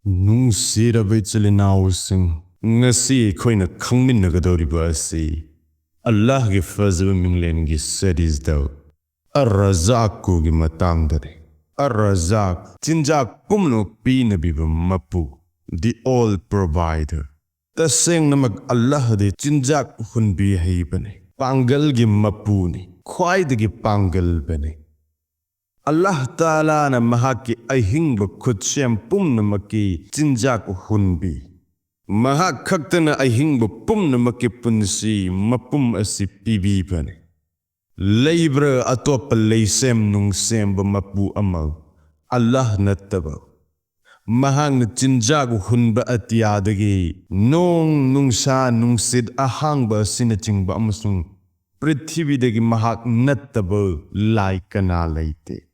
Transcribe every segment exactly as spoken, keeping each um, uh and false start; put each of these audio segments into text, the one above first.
ꯅꯨꯡꯁꯤꯔꯕ ꯏꯆꯤꯜ ꯏꯅꯥꯎꯁꯤꯡ, ꯉꯁꯤ ꯑꯩꯈꯣꯏꯅ ꯈꯪꯃꯤꯟꯅꯒꯗꯧꯔꯤꯕ ꯑꯁꯤ ꯑꯜꯂꯥꯍꯒꯤ ꯐꯖꯕ ꯃꯤꯡꯂꯦꯟꯒꯤ ꯁꯦꯔꯤꯁꯗ ꯑꯔ-ꯔꯖꯥꯛꯀꯨꯒꯤ ꯃꯇꯥꯡꯗꯅꯤ꯫ ꯑꯔ-ꯔꯖꯥꯛ, ꯆꯤꯟꯖꯥꯛ ꯄꯨꯝꯅꯃꯛ ꯄꯤꯅꯕꯤꯕ ꯃꯄꯨ, the all provider꯫ ꯇꯁꯦꯡꯅꯃꯛ ꯑꯜꯂꯥꯍꯗꯤ ꯆꯤꯟꯖꯥꯛ ꯍꯨꯟꯕꯤ ꯍꯩꯕꯅꯤ, ꯄꯥꯡꯒꯜꯒꯤ ꯃꯄꯨꯅꯤ, ꯈ꯭ꯋꯥꯏꯗꯒꯤ ꯄꯥꯡꯒꯜꯕꯅꯤ꯫ ꯑꯜꯂꯥꯍ ꯇꯥꯂꯥꯅ ꯃꯍꯥꯛꯀꯤ ꯑꯍꯤꯡꯕ ꯈꯨꯠꯁꯦꯝ ꯄꯨꯝꯅꯃꯛꯀꯤ ꯆꯤꯟꯖꯥꯛ ꯍꯨꯟꯕꯤ꯫ ꯃꯍꯥꯛ ꯈꯛꯇꯅ ꯑꯍꯤꯡꯕ ꯄꯨꯝꯅꯃꯛꯀꯤ ꯄꯨꯟꯁꯤ ꯃꯄꯨꯝ ꯑꯁꯤ ꯄꯤꯕꯤꯕꯅꯤ꯫ ꯂꯩꯕ꯭ꯔꯥ ꯑꯇꯣꯞꯄ ꯂꯩꯁꯦꯝ ꯅꯨꯡꯁꯦꯝꯕ ꯃꯄꯨ ꯑꯃ, ꯑꯜꯂꯥꯍ ꯅꯠꯇꯕ? ꯃꯍꯥꯛꯅ ꯆꯤꯟꯖꯥꯛ ꯍꯨꯟꯕ ꯑꯇꯤꯌꯥꯗꯒꯤ ꯅꯣꯡ, ꯅꯨꯡꯁꯥ, ꯅꯨꯡꯁꯤꯠ ꯑꯍꯥꯡꯕ ꯑꯁꯤꯅꯆꯤꯡꯕ ꯑꯃꯁꯨꯡ ꯄ꯭ꯔꯤꯊꯤꯕꯤꯗꯒꯤ ꯃꯍꯥꯛ ꯅꯠꯇꯕ ꯂꯥꯏ ꯀꯅꯥ ꯂꯩꯇꯦ꯫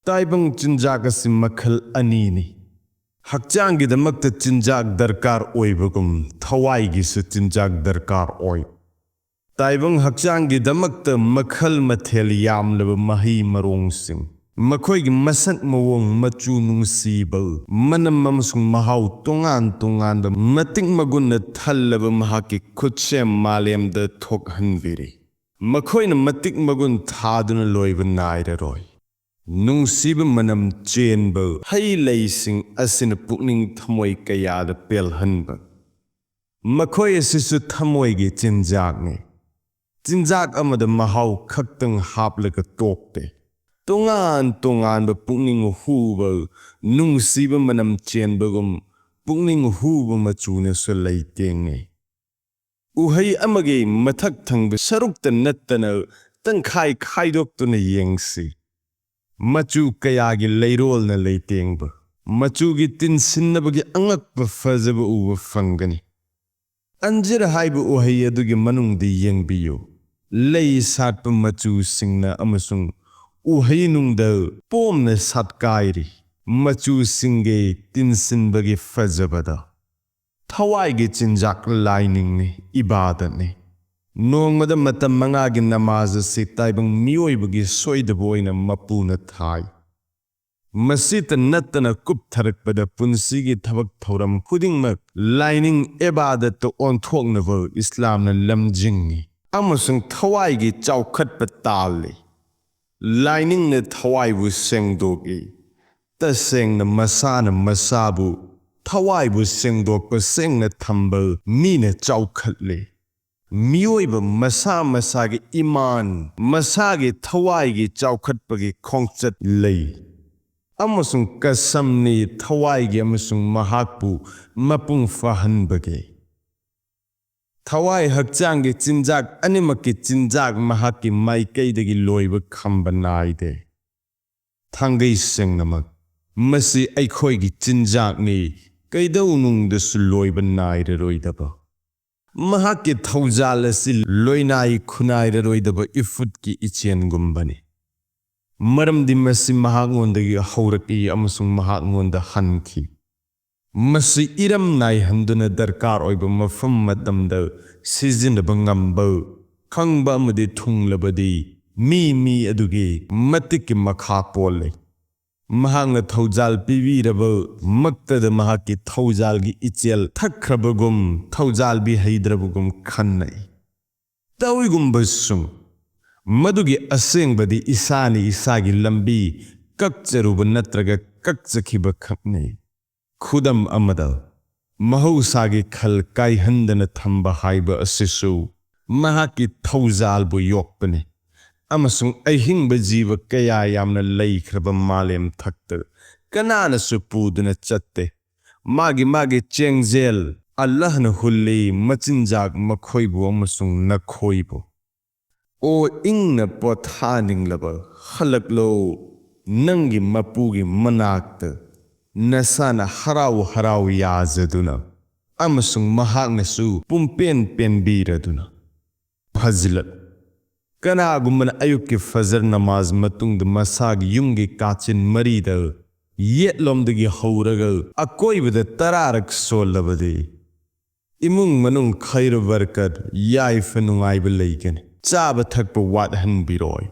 ꯇꯥꯏꯕꯪ ꯆꯤꯟꯖꯥꯛ ꯑꯁꯤ ꯃꯈꯜ ꯑꯅꯤꯅꯤ꯫ ꯍꯛꯆꯥꯡꯒꯤꯗꯃꯛꯇ ꯆꯤꯟꯖꯥꯛ ꯗꯔꯀꯥꯔ ꯑꯣꯏꯕꯒꯨꯝ ꯊꯋꯥꯏꯒꯤꯁꯨ ꯆꯤꯟꯖꯥꯛ ꯗꯔꯀꯥꯔ ꯑꯣꯏ꯫ ꯇꯥꯏꯕꯪ ꯍꯛꯆꯥꯡꯒꯤꯗꯃꯛꯇ ꯃꯈꯜ ꯃꯊꯦꯜ ꯌꯥꯝꯂꯕ ꯃꯍꯩ ꯃꯔꯣꯡꯁꯤꯡ, ꯃꯈꯣꯏꯒꯤ ꯃꯁꯛ ꯃꯑꯣꯡ, ꯃꯆꯨ ꯅꯨꯡꯁꯤꯕ, ꯃꯅꯝ ꯑꯃꯁꯨꯡ ꯃꯍꯥꯎ ꯇꯣꯉꯥꯟ ꯇꯣꯉꯥꯟꯕ, ꯃꯇꯤꯛ ꯃꯒꯨꯟꯅ ꯊꯜꯂꯕ ꯃꯍꯥꯛꯀꯤ ꯈꯨꯠꯁꯦꯝ ꯃꯥꯂꯦꯝꯗ ꯊꯣꯛꯍꯟꯕꯤꯔꯤ꯫ ꯃꯈꯣꯏꯅ ꯃꯇꯤꯛ ꯃꯒꯨꯟ ꯊꯥꯗꯨꯅ ꯂꯣꯏꯕ ꯅꯥꯏꯔꯔꯣꯏ꯫ ꯅꯨꯡꯁꯤꯕ ꯃꯅꯝ ꯆꯦꯟꯕ ꯍꯩ ꯂꯩꯁꯤꯡ ꯑꯁꯤꯅ ꯄꯨꯛꯅꯤꯡ ꯊꯃꯣꯏ ꯀꯌꯥꯗ ꯄꯦꯜꯍꯟꯕ꯫ ꯃꯈꯣꯏ ꯑꯁꯤꯁꯨ ꯊꯃꯣꯏꯒꯤ ꯆꯤꯟꯖꯥꯛꯅꯤ꯫ ꯆꯤꯟꯖꯥꯛ ꯑꯃꯗ ꯃꯍꯥꯎ ꯈꯛꯇꯪ ꯍꯥꯞꯂꯒ ꯇꯣꯛꯇꯦ꯫ ꯇꯣꯉꯥꯟ ꯇꯣꯉꯥꯟꯕ ꯄꯨꯛꯅꯤꯡ ꯍꯨꯕ, ꯅꯨꯡꯁꯤꯕ ꯃꯅꯝ ꯆꯦꯟꯕꯒꯨꯝ ꯄꯨꯛꯅꯤꯡ ꯍꯨꯕ ꯃꯆꯨꯅꯁꯨ ꯂꯩꯇꯦꯡꯉꯤ꯫ ꯎꯍꯩ ꯑꯃꯒꯤ ꯃꯊꯛ ꯊꯪꯕ ꯁꯔꯨꯛꯇ ꯅꯠꯇꯅ ꯇꯪꯈꯥꯏ ꯈꯥꯏꯗꯣꯛꯇꯨꯅ ꯌꯦꯡꯁꯤ꯫ ꯃꯆꯨ ꯀꯌꯥꯒꯤ ꯂꯩꯔꯣꯜꯅ ꯂꯩꯇꯦꯡꯕ, ꯃꯆꯨꯒꯤ ꯇꯤꯟꯁꯤꯟꯅꯕꯒꯤ ꯑꯉꯛꯄ ꯐꯖꯕ ꯎꯕ ꯐꯪꯒꯅꯤ꯫ ꯑꯟꯖꯤꯔ ꯍꯥꯏꯕ ꯎꯍꯩ ꯑꯗꯨꯒꯤ ꯃꯅꯨꯡꯗ ꯌꯦꯡꯕꯤꯌꯨ꯫ ꯂꯩ ꯁꯥꯠꯄ ꯃꯆꯨꯁꯤꯡꯅ ꯑꯃꯁꯨꯡ ꯎꯍꯩ ꯅꯨꯡꯗ ꯄꯣꯝꯅ ꯁꯥꯠꯀꯥꯏꯔꯤ꯫ ꯃꯆꯨꯁꯤꯡꯒꯤ ꯇꯤꯟꯁꯤꯟꯕꯒꯤ ꯐꯖꯕꯗ꯫ ꯊꯋꯥꯏꯒꯤ ꯆꯤꯟꯖꯥꯛ ꯂꯥꯏꯅꯤꯡꯅꯤ, ꯏꯕꯥꯗꯠꯅꯤ꯫ ꯅꯣꯡꯃꯗ ꯃꯇꯝ ꯃꯉꯥꯒꯤ ꯅꯃꯥꯖ ꯑꯁꯤ ꯇꯥꯏꯕꯪ ꯃꯤꯑꯣꯏꯕꯒꯤ ꯁꯣꯏꯗꯕ ꯑꯣꯏꯅ ꯃꯄꯨꯅ ꯊꯥꯏ꯫ ꯃꯁꯤꯇ ꯅꯠꯇꯅ ꯀꯨꯞꯊꯔꯛꯄꯗ ꯄꯨꯟꯁꯤꯒꯤ ꯊꯕꯛ ꯊꯧꯔꯝ ꯈꯨꯗꯤꯡꯃꯛ ꯂꯥꯏꯅꯤꯡ ꯏꯕꯥꯗꯠꯇ ꯑꯣꯟꯊꯣꯛꯅꯕ ꯏꯁꯂꯥꯝꯅ ꯂꯝꯖꯤꯡꯏ꯫ ꯑꯃꯁꯨꯡ ꯊꯋꯥꯏꯒꯤ ꯆꯥꯎꯈꯠꯄ ꯇꯥꯜꯂꯤ꯫ ꯂꯥꯏꯅꯤꯡꯅ ꯊꯋꯥꯏꯕꯨ ꯁꯦꯡꯗꯣꯛꯏ꯫ ꯇꯁꯦꯡꯅ ꯃꯁꯥꯅ ꯃꯁꯥꯕꯨ ꯊꯋꯥꯏꯕꯨ ꯁꯦꯡꯗꯣꯛꯄ ꯁꯦꯡꯅ ꯊꯝꯕ ꯃꯤꯅ ꯆꯥꯎꯈꯠꯂꯤ꯫ ꯃꯤꯑꯣꯏꯕ ꯃꯁꯥ ꯃꯁꯥꯒꯤ ꯏꯃꯥꯟ, ꯃꯁꯥꯒꯤ ꯊꯋꯥꯏꯒꯤ ꯆꯥꯎꯈꯠꯄꯒꯤ ꯈꯣꯡꯆꯠ ꯂꯩ꯫ ꯑꯃꯁꯨꯡ ꯀꯁꯝꯅꯤ ꯊꯋꯥꯏꯒꯤ ꯑꯃꯁꯨꯡ ꯃꯍꯥꯛꯄꯨ ꯃꯄꯨꯡ ꯐꯥꯍꯟꯕꯒꯤ꯫ ꯊꯋꯥꯏ ꯍꯛꯆꯥꯡꯒꯤ ꯆꯤꯟꯖꯥꯛ ꯑꯅꯤꯃꯛꯀꯤ ꯆꯤꯟꯖꯥꯛ ꯃꯍꯥꯛꯀꯤ ꯃꯥꯏꯀꯩꯗꯒꯤ ꯂꯣꯏꯕ ꯈꯝꯕ ꯅꯥꯏꯗꯦ꯫ ꯊꯥꯡꯒꯩ ꯁꯦꯡꯅꯃꯛ, ꯃꯁꯤ ꯑꯩꯈꯣꯏꯒꯤ ꯆꯤꯟꯖꯥꯛꯅꯤ, ꯀꯩꯗꯧꯅꯨꯡꯗꯁꯨ ꯂꯣꯏꯕ ꯅꯥꯏꯔꯔꯣꯏꯗꯕ꯫ ꯃꯍꯥꯛꯀꯤ ꯊꯧꯖꯥꯜ ꯑꯁꯤ ꯂꯣꯏꯅꯥꯏ ꯈꯨꯅꯥꯏꯔꯔꯣꯏꯗꯕ ꯏꯐꯨꯠꯀꯤ ꯏꯆꯦꯟꯒꯨꯝꯕꯅꯤ꯫ ꯃꯔꯝꯗꯤ ꯃꯁꯤ ꯃꯍꯥꯛꯉꯣꯟꯗꯒꯤ ꯍꯧꯔꯛꯏ ꯑꯃꯁꯨꯡ ꯃꯍꯥꯛꯉꯣꯟꯗ ꯍꯟꯈꯤ꯫ ꯃꯁꯤ ꯏꯔꯝ ꯅꯥꯏꯍꯟꯗꯨꯅ ꯗꯔꯀꯥꯔ ꯑꯣꯏꯕ ꯃꯐꯝ ꯃꯇꯝꯗ ꯁꯤꯖꯤꯟꯅꯕ ꯉꯝꯕ, ꯈꯪꯕ ꯑꯃꯗꯤ ꯊꯨꯡꯂꯕꯗꯤ ꯃꯤ ꯃꯤ ꯑꯗꯨꯒꯤ ꯃꯇꯤꯛꯀꯤ ꯃꯈꯥ ꯄꯣꯜꯂꯤ꯫ ꯃꯍꯥꯛꯅ ꯊꯧꯖꯥꯜ ꯄꯤꯕꯤꯔꯕ ꯃꯛꯇꯗ ꯃꯍꯥꯛꯀꯤ ꯊꯧꯖꯥꯜꯒꯤ ꯏꯆꯦꯜ ꯊꯛꯈ꯭ꯔꯕꯒꯨꯝ, ꯊꯧꯖꯥꯜ ꯄꯤꯍꯩꯗ꯭ꯔꯕꯒꯨꯝ ꯈꯟꯅꯩ꯫ ꯇꯧꯏꯒꯨꯝꯕꯁꯨꯡ, ꯃꯗꯨꯒꯤ ꯑꯁꯦꯡꯕꯗꯤ ꯏꯁꯥꯅ ꯏꯁꯥꯒꯤ ꯂꯝꯕꯤ ꯀꯛꯆꯔꯨꯕ ꯅꯠꯇ꯭ꯔꯒ ꯀꯛꯆꯈꯤꯕ ꯈꯛꯅꯤ꯫ ꯈꯨꯗꯝ ꯑꯃꯗ, ꯃꯍꯧꯁꯥꯒꯤ ꯈꯜ ꯀꯥꯏꯍꯟꯗꯅ ꯊꯝꯕ ꯍꯥꯏꯕ ꯑꯁꯤꯁꯨ ꯃꯍꯥꯛꯀꯤ ꯊꯧꯖꯥꯜꯕꯨ ꯌꯣꯛꯄꯅꯤ꯫ ꯑꯃꯁꯨꯡ ꯑꯍꯤꯡꯕ ꯖꯤꯕ ꯀꯌꯥ ꯌꯥꯝꯅ ꯂꯩꯈ꯭ꯔꯕ ꯃꯥꯂꯦꯝ ꯊꯛꯇ ꯀꯅꯥꯅꯁꯨ ꯄꯨꯗꯨꯅ ꯆꯠꯇꯦ꯫ ꯃꯥꯒꯤ ꯃꯥꯒꯤ ꯆꯦꯡꯖꯦꯜ ꯑꯜꯂꯥꯍꯅ ꯍꯨꯜꯂꯤ, ꯃꯆꯤꯟꯖꯥꯛ ꯃꯈꯣꯏꯕꯨ ꯑꯃꯁꯨꯡ ꯅꯈꯣꯏꯕꯨ꯫ ꯑꯣ ꯏꯪꯅ ꯄꯣꯊꯥꯅꯤꯡꯂꯕ, ꯍꯜꯂꯛꯂꯣ, ꯅꯪꯒꯤ ꯃꯄꯨꯒꯤ ꯃꯅꯥꯛꯇ, ꯅꯁꯥꯅ ꯍꯔꯥꯎ ꯍꯔꯥꯎ ꯌꯥꯖꯗꯨꯅ ꯑꯃꯁꯨꯡ ꯃꯍꯥꯛꯅꯁꯨ ꯄꯨꯝꯄꯦꯟ ꯄꯦꯟꯕꯤꯔꯗꯨꯅ꯫ ꯐꯖꯤꯂꯠ꯫ ꯀꯅꯥꯒꯨꯝꯕꯅ ꯑꯌꯨꯛꯀꯤ ꯐꯖꯔ ꯅꯃꯥꯖ ꯃꯇꯨꯡꯗ ꯃꯁꯥꯒꯤ ꯌꯨꯝꯒꯤ ꯀꯥꯆꯤꯟ ꯃꯔꯤꯗ ꯌꯦꯠꯂꯣꯝꯗꯒꯤ ꯍꯧꯔꯒ ꯑꯀꯣꯏꯕꯗ ꯇꯔꯥꯔꯛ ꯁꯣꯜꯂꯕꯗꯤ, ꯏꯃꯨꯡ ꯃꯅꯨꯡ ꯈꯩꯔ ꯕꯔꯀꯠ, ꯌꯥꯏꯐ ꯅꯨꯡꯉꯥꯏꯕ ꯂꯩꯒꯅꯤ꯫ ꯆꯥꯕ ꯊꯛꯄ ꯋꯥꯠꯍꯟꯕꯤꯔꯣꯏ꯫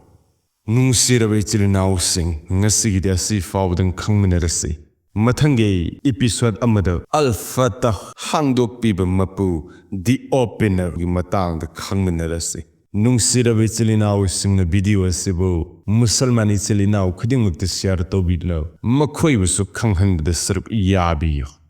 ꯅꯨꯡꯁꯤꯔꯕ ꯏꯆꯤꯜ ꯏꯅꯥꯎꯁꯤꯡ, ꯉꯁꯤꯒꯤꯗꯤ ꯑꯁꯤ ꯐꯥꯎꯕꯗꯪ ꯈꯪꯃꯤꯟꯅꯔꯁꯤ꯫ ꯃꯊꯪꯒꯤ episode ꯑꯃꯗ ꯑꯜ ꯐꯇꯍ, ꯍꯥꯡꯗꯣꯛꯄꯤꯕ ꯃꯄꯨ, The Opener ꯒꯤ ꯃꯇꯥꯡꯗ ꯈꯪꯃꯤꯟꯅꯔꯁꯤ꯫ ꯅꯨꯡꯁꯤꯔꯕ ꯏꯆꯤꯜ ꯏꯅꯥꯎꯁꯤꯡꯅ video ꯑꯁꯤꯕꯨ ꯃꯨꯁꯜꯃꯥꯟ ꯏꯆꯤꯜ ꯏꯅꯥꯎ ꯈꯨꯗꯤꯡꯃꯛꯇ share ꯇꯧꯕꯤꯗꯨꯅ ꯃꯈꯣꯏꯕꯨꯁꯨ ꯈꯪꯍꯟꯕꯗ ꯁꯔꯨꯛ ꯌꯥꯕꯤꯌꯨ꯫